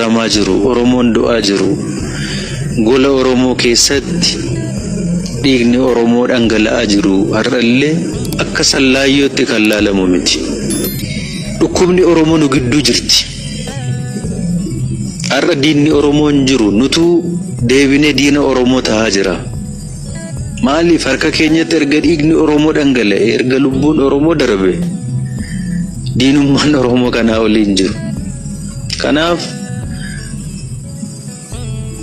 dararamaa jiru, Oromoon du'aa jiru, gola Oromoo keessatti dhiigni Oromoo dhangala'aa jiru har'allee akka sallaayyootti kan laalamu miti. Dhukkubni Oromoo nu gidduu jirti. Har'a diinni Oromoo hin jiru, nutuu deebinee diina Oromoo tahaa jira. Maaliif harka keenyatti erga dhiigni Oromoo dhangala'e, erga lubbuun Oromoo darbe, diinummaan Oromoo kanaa olii hin jiru. Kanaaf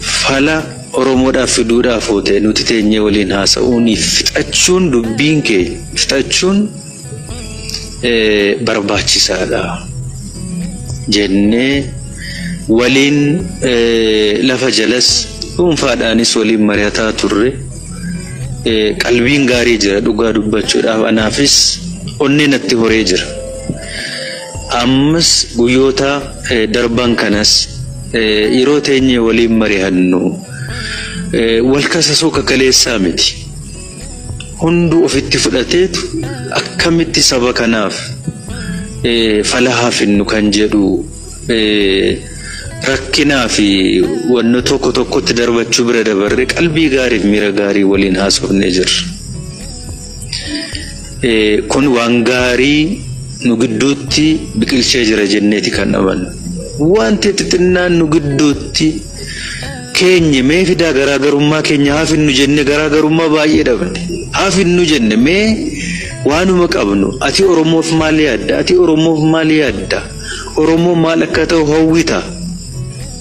fala Oromoodhaaf fiduudhaaf yoo ta'e nuti teenyee waliin haasa'uun fixachuun dubbiin keenya fixachuun barbaachisaadha jennee waliin lafa jalas dhuunfaadhaanis waliin mari'ataa turre. Qalbiin gaarii jira dhugaa dubbachuudhaaf anaafis onnee natti horee jira. Ammas guyyoota darban kanas yeroo teenyee waliin mari'annu wal kasasuu kakaleessaa miti. Hunduu ofitti fudhateetu akkamitti saba kanaaf fala haa finnu kan jedhu rakkinaa fi wanno tokko tokkotti darbachuu bira dabarre qalbii gaariif miira gaarii waliin haasofnee jirra. Kun waan gaarii nu gidduutti biqilchee jira jenneeti kan amannu. Wanti xixinnaan nu gidduutti keenye mee fidaa garaagarummaa keenya haa finnu jenne garaagarummaa baay'ee dhabne. Haa finnu jenne mee waanuma qabnu ati Oromoof maal yaadda? Ati Oromoof maal yaadda? Oromoo maal akka ta'u hawwita?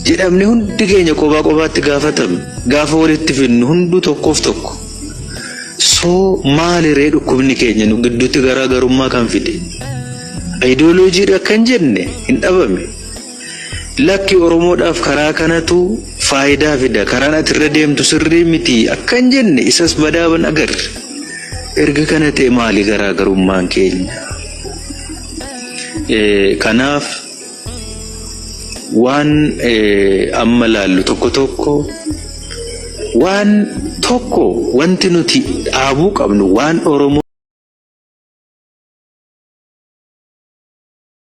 Jedhamne hundi keenya qobaa qobaatti gaafatamne. Gaafa walitti finnu hunduu tokkoof tokko. So maali ree dhukkubni keenya nu gidduutti garaagarummaa kan fide? Ayidooloojiidha kan jenne hin dhabame. Lakki Oromoodhaaf karaa kanatu faayidaa fida. Karaan ati irra deemtu sirrii miti akkan jenne isas badaaban agarre. Erga kana ta'e maali garaagarummaan keenya? Kanaaf waan amma laallu tokko tokko waan tokko wanti nuti dhaabuu qabnu waan Oromoo